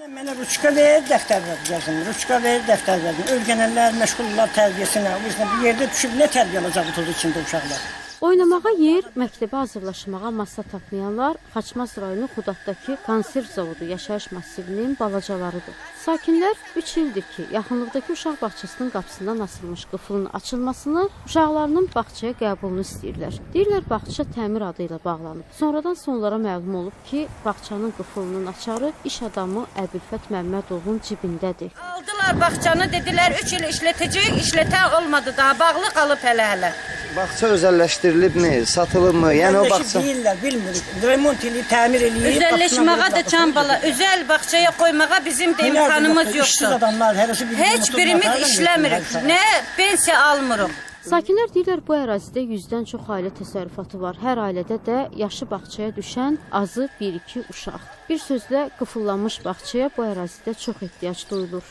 Mənə ruçka ver, dəftər ver, yazın. Ruçka ver, dəftər ver. Öyrənənlər məşğullar tərbiyəsinə. O yüzden bir yerdə düşüb nə tərbiyə alacaq bu toz içində uşaqlar? Oynamağa yer, məktəbə hazırlaşmağa masa tapmayanlar Xaçmaz rayonu Xudadakı konserv zavodu yaşayış massivinin balacalarıdır. Sakinlər 3 ildir ki, yaxınlıqdakı uşaq bağçasının qapısından asılmış qıfılın açılmasını, uşaqlarının bağçaya qəbulunu istəyirlər. Deyirlər, bağça təmir adı ilə bağlanıb. Sonradan sonlara məlum olub ki, bağçanın qıfılının açarı iş adamı Əbülfət Məmmədovun cibindədir. Aldılar bağçanı, dedilər 3 il işlətəcək, işlətən olmadı daha, bağlı qalıb hələ-hələ. Bağça özəlləşdirilibmi, satılıbmı? Yəni o bağça... Deyirlər, bilmirik. Remont eləyib, təmir eləyib. Özəlləşməyə də can bala, özəl bağçaya qoymağa bizim də imkanımız yoxdur. Heç birimiz işləmirik, nə pensiya almırıq. Sakinlər deyirlər, bu ərazidə 100-dən çox ailə təsərrüfatı var. Hər ailədə də yaşı bağçaya düşən azı 1-2 uşaq. Bir sözlə, qıfıllanmış bağçaya bu ərazidə çox ehtiyac duyulur.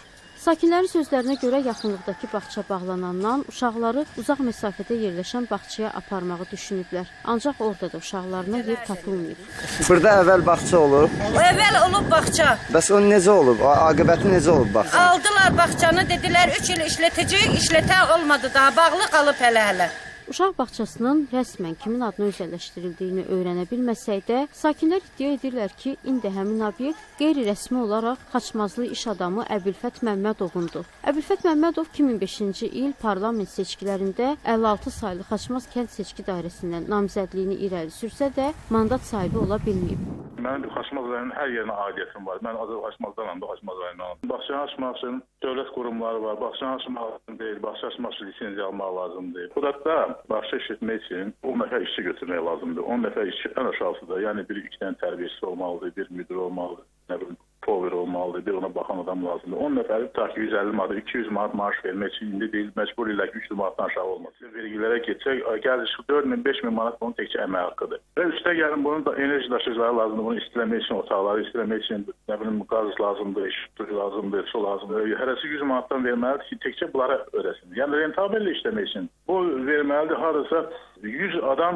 Sakinlərin sözlərinə görə yaxınlıqdakı bağça bağlanandan uşaqları uzaq məsafədə yerləşən bağçaya aparmağı düşünüblər. Ancaq orada da uşaqlarına yer tapılmayıb. Burada əvvəl bağça olub? Əvvəl olub bağça. Bəs o necə olub? Aqibəti necə olub bağça? Aldılar bağçanı, dedilər 3 il işlətəcək, işlətən olmadı daha, bağlı qalıb hələ-hələ. Uşaq bağçasının rəsmən kimin adına özəlləşdirildiyini öyrənə bilməsək də, sakinlər iddia edirlər ki, indi həmin obyekt qeyri-rəsmi olaraq Xaçmazlı iş adamı Əbülfət Məmmədovundur. Əbülfət Məmmədov 2005-ci il parlament seçkilərində 56 saylı Xaçmaz kənd seçki dairəsindən namizədliyini irəli sürsə də, mandat sahibi ola bilməyib. Mənim Xaçmaz rayonunun hər yerinə aidiyyətim var. Mən Xaçmazdanam da, Xaçmaz rayonundanam. Bağçanı açmaq üçün dövlət qurumları var. Bağçanı açmaq üçün deyil, bağça açmaq üçün lisenziya almaq lazımdır. Xudadda bağça işlətmək üçün 10 nəfər işçi götürmək lazımdır. 10 nəfər işçi ən aşağısıdır. Yəni bir-iki dənə tərbiyəçisi olmalıdır, bir müdür olmalıdır, nə bilim power olmalıdır, bir ona baxan adam lazımdır. 10 nəfəri tutaq ki, 150 manat, 200 manat maaş vermək üçün indi deyil, məcbur ilə 300 manatdan aşağı olmaz. Vergilərə getsək, gəlir 4000, 5000 manat bunun təkcə əmək haqqıdır. Və üstə gəlin bunun da enerji daşıyıcıları lazımdır, bunu istiləmək üçün otaqları, istiləmək üçün nə bilim qaz lazımdır, işıq lazımdır, su lazımdır. Hərəsi 100 manatdan verməlidir ki, təkcə bunlara ödəsin. Yəni rentabelli işləmək üçün bu verməlidir hardasa 100 adam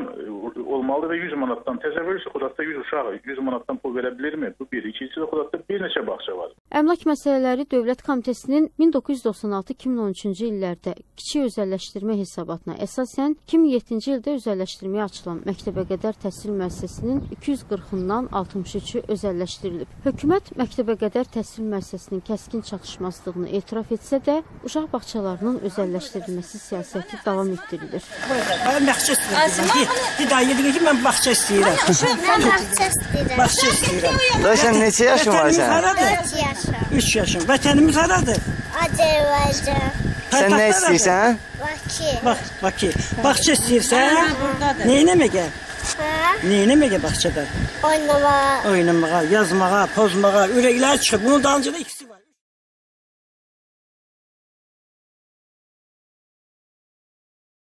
olmalıdır və 100 manatdan. Təsəvvür edirsiniz, Xudadda 100 uşaq 100 manatdan pul verə bilirmi? Bu bir. İkincisi də Xudadda bir neçə bağça var. Əmlak Məsələləri Dövlət Komitəsinin 1996-2013-cü illərdə kiçik özəlləşdirmə hesabatına əsasən 2007-ci ildə özəlləşdirməyə açılan məktəbəqədər təhsil müəssisəsinin 240-ından 63-ü özəlləşdirilib. Hökumət məktəbəqədər təhsil müəssisəsinin kəskin çatışmazlığını etiraf etsə də, uşaq bağçalarının özəlləşdirilməsi siyasəti davam etdirilir. Mən bağça istəyirəm. Bir daha yedi ki, mən bağça istəyirəm. Mən bağça istəyirəm. Bağça istəyirəm. Sən neçə yaşın var sən? 3 yaşım. 3 yaşım. Vətənimiz haradır? Azərbaycan. Sən nə istəyirsən? Bakı. Bax, Bakı. Bağça istəyirsən? Neynəməyə? Hə? Neynəməyə bağçada? Oynamağa. Oynamağa, yazmağa, pozmağa, ürəklər çıxır. Bunun dalınca da ikisi.